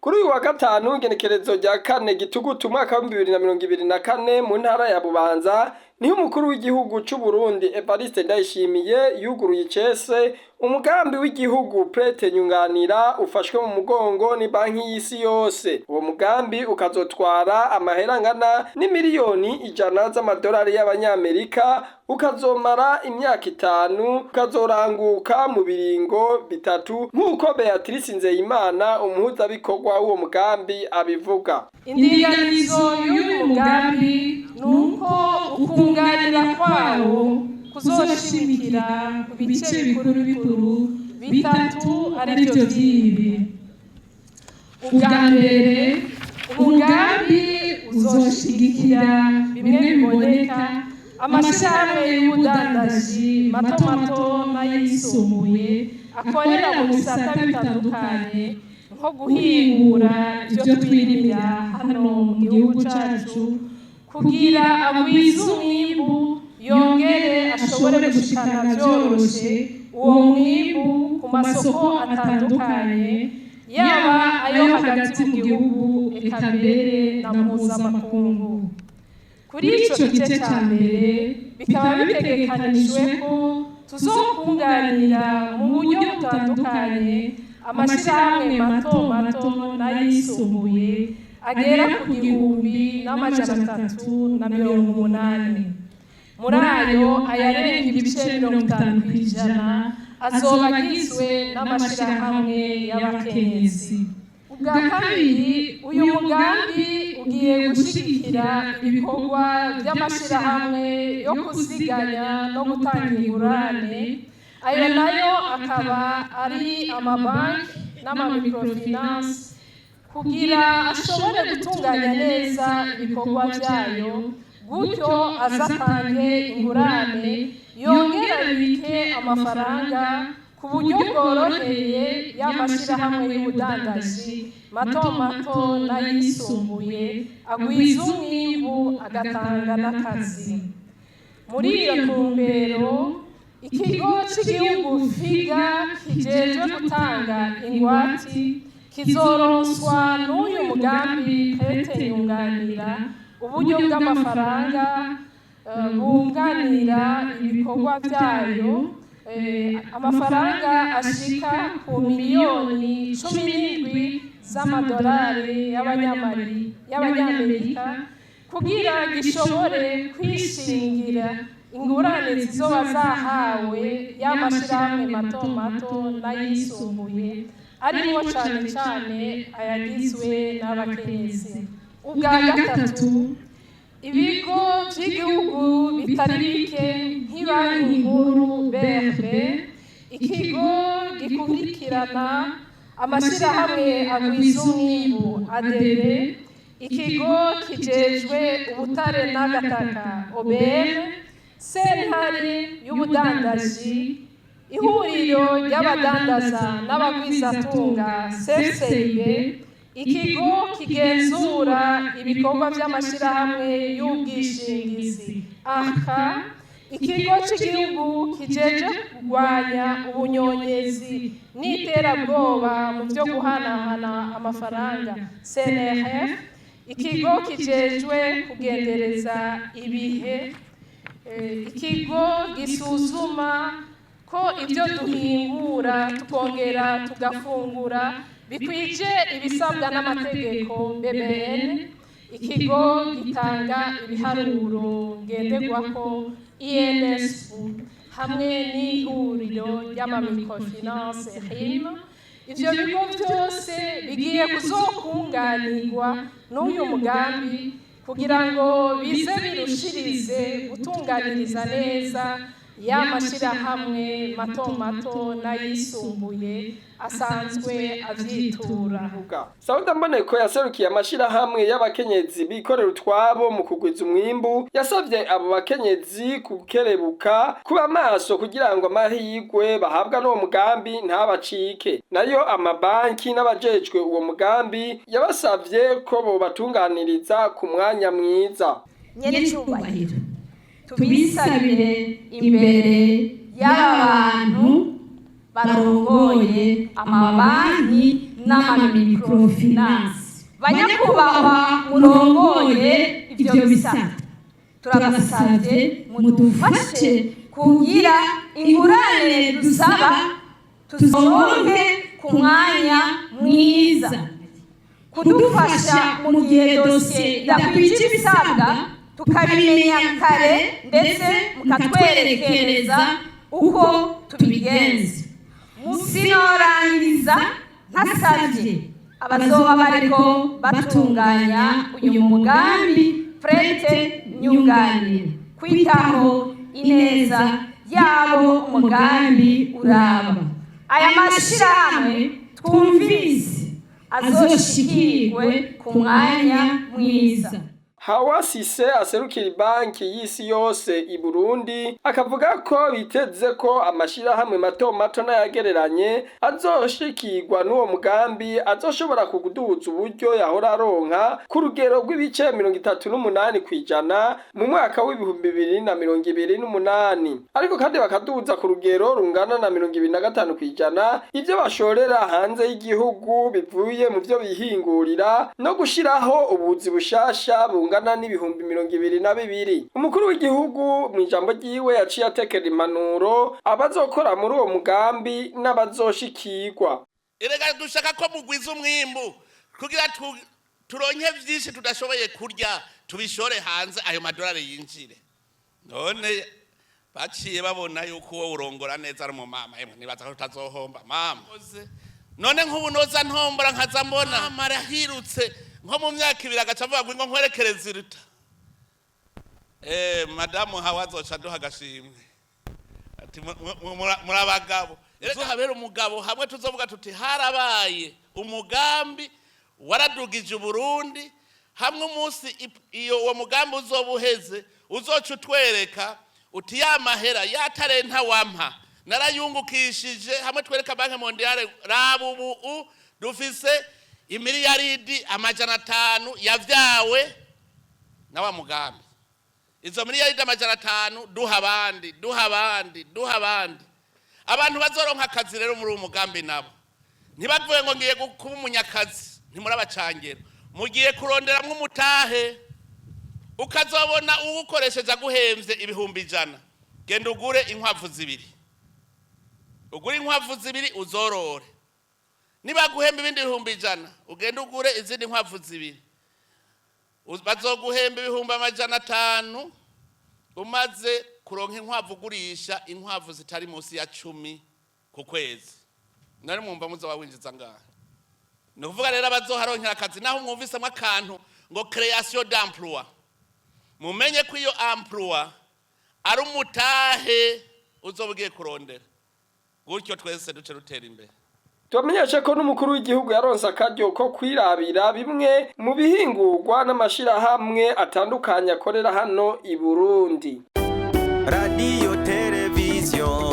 Kuri uyu wa gatanu, igenekerezo rya 4 Gitugutu umwaka wa 2024, mu ntara ya Bubanza niho umukuru w'igihugu c'u Burundi Evariste Ndayishimiye yuguruye icese umugambi w'igihugu PRET Nyunganira, ufashwe mu mugongo ni Banki y'Isi Yose. Uwo mugambi ukazotwara amahera angana n'imiliyoni 100 z'amadolari y'abanyamerika, ukazomara imyaka 5, ukazoranguka mu biringo bitatu, nk'uko Beatrice Nzeyimana, umuhuzabikorwa w'uwo mugambi, abivuga. Indinganizo y'uyu mugambi ni uko ukunganira kwawo kuzoshimikira ku bice bikuru bikuru bitatu, arivyo vy'ibi: Ubwa mbere, umugambi uzoshigikira bimwe biboneka amashirahamwe y'ubudandaji mato mato n'ayisumbuye akorera mu bisata bitandukanye, nko guhingura ivyo twirimira hano mu gihugu cacu, kugira agwize umwimbu yongere ashobore gushikana vyoroshe uwo mwimbu ku masoko atandukanye, yaba ayo hagati mu gihugu eka mbere na mpuzamakungu. Kuri ico gice ca mbere, bikaba bitegekanijwe ko tuzokunganira mu buryo butandukanye amashirahamwe mato mato n'ayisumbuye agera ku 1380. Muri ayo, ayarenga ibice 50% azoba agizwe n'amashirahamwe y'abakenyezi. Ubwa kabiri, uyu mugambi ugiye gushigikira ibikorwa by'amashirahamwe yo kuziganya no gutanga ingurane, ayo nayo akaba ari amabanki n'amamicrofinance, kugira ashobore gutunganya neza ibikorwa byayo, gutyo azatange ingurane yongera abike amafaranga ku buryo bworoheye y'amashirahamwe y'ubudandaji mato mato n'ayisumbuye, agwiza umwimbu agatanga n'akazi. Muri iyo ntumbero, ikigo cy'igihugu FIGA kijejwe gutanga ingwati kizoronswa n'uyu mugambi PRET Nyunganira uburyo bw'amafaranga bunganira ibikorwa byayo, amafaranga ashika ku miliyoni 17 z'amadolari y'abanyamerika, kugira gishobore kwishingira ingurane zizoba zahawe y'amashirahamwe mato mato n'ayisumbuye, arimo cane cane ayagizwe n'abakenyezi. Ubwa gatatu, ibigo vy'igihugu bitari bike nk'ibanki nkuru BRB, ikigo gikurikirana amashirahamwe agwiza umwimbu ADB, ikigo kijejwe ubutare n'agataka OBM, sentare y'ubudandaji, ihuriro ry'abadandaza n'abagwizatunga CCIB, ikigo kigenzura ibikorwa by'amashirahamwe y'ubwishingizi ARCA, ikigo cy'igihugu kijeje kurwanya ubunyonyezi n'iterabwoba mu byo guhanahana amafaranga CNRF, ikigo kijejwe kugendereza ibihe, ikigo gisuzuma ko ibyo duhingura tukongera tugafungura bikwije ibisabwa n'amategeko BBN, ikigo gitanga ibiharuro ngenderwako INSP, hamwe n'ihuriro ry'amamicrofinance RIM. Ivyo bigo byose bigiye kuzokunganirwa n'uyu mugambi kugira ngo bize birushirize gutunganiriza neza ya mashirahamwe mato mato n'ayisumbuye asanzwe avyitura. Sauda Mboneko, yaserukiye amashirahamwe y'abakenyezi bikorera utwabo mu kugwiza umwimbu, yasavye abo bakenyezi kukerebuka, kuba maso, kugira ngo amahirwe bahabwa n'uwo mugambi ntabacike. Nayo amabanki n'abajejwe uwo mugambi, yabasavye ko bobatunganiriza ku mwanya mwiza. Nyenicubahiro, tubisabire imbere y'abantu. Barongoye amabanki n'amamicrofinance, banyakubahwa murongoye ivyo bisata, turabasavye mudufashe kugira ingurane dusaba tuzoronke ku mwanya mwiza, kudufasha mu gihe dosiye idakwije ibisabwa tukabimenya kare, ndetse mukatwerekereza uko tubigenza. Sinorangiza ntasabye abazoba bariko batunganya uyu mugambi PRET Nyunganire kwitaho ineza yabo umugambi uraba. Aya mashirahamwe twumvise azoshikirwe ku mwanya mwiza. Hawa Sise aserukira Banki y'Isi Yose i Burundi akavuga ko biteze ko amashirahamwe mato mato n'ayagereranye azoshikirwa n'uwo mugambi azoshobora kuduza uburyo yahora aronka ku rugero rw'ibice 38% mu mwaka w'2028, ariko kandi bakaduza ku rugero rungana na 25% ivyo bashorera hanze y'igihugu bivuye mu vyo bihingurira, no gushiraho ubuzi bushasha bungana n'22.000. Umukuru w'igihugu mu ijambo ryiwe yaciye atekera impanuro abazokora muri uwo mugambi n'abazoshikirwa. Erega dushaka ko mugwiza umwimbu kugira turonke vyinshi tudashoboye kurya, tubishore hanze, ayo madolari yinjire. None baciye babona yuko uwo urongora neza ari umumama. Emwe, nibaza ko tutazohomba mama. None nk'ubu noza ntombora nkaza mbona mama arahirutse nko mu myaka 2, agaca avuga ngo nkwerekereze iruta. Madamu hawa azoca aduha agashimwe ati muri abagabo. Ejo habera umugabo hamwe tuzovuga tuti harabaye umugambi waradugije Uburundi. Hamwe umunsi iyo uwo mugambi uzoba uheze, uzoca utwereka uti ya mahera ya tarenta wampa narayungukishije. Hamwe twereka Banque Mondiale: raba, ubu dufise imiliyaridi 500 yavyawe na wa mugambi. Izo miliyaridi 500 duha abandi, duha abandi, duha abandi. Abantu bazoronka akazi rero muri uwo mugambi nabo ntibavuye ngo ngiye kuba umunyakazi, ntimurabacangera, mugiye kuronderamwo umutahe. Ukazobona uwukoresheje aguhemvye 100.000, genda ugure inkwavu zibiri, ugure inkwavu zibiri uzorore. Niba guhemba ibindi 100.000, ugende ugure izindi nkwavu zibiri. Bazoguhemba 500.000 umaze kuronka inkwavu ugurisha inkwavu zitari munsi ya 10 ku kwezi. Nari mwumva muzoba winjiza ngaha. Ni ukuvuga rero abazoharonkera akazi, naho mwumvisemwo akantu ngo création d'emploi, mumenye ko iyo emploi ari umutahe uzoba ugiye kurondera. Gutyo twese duce dutera imbere. Tubamenyeshe ko n'umukuru w'igihugu yaronse akaryo ko kwirabira bimwe mu bihingurwa n'amashirahamwe atandukanye akorera hano i Burundi. Radiyo, televiziyo.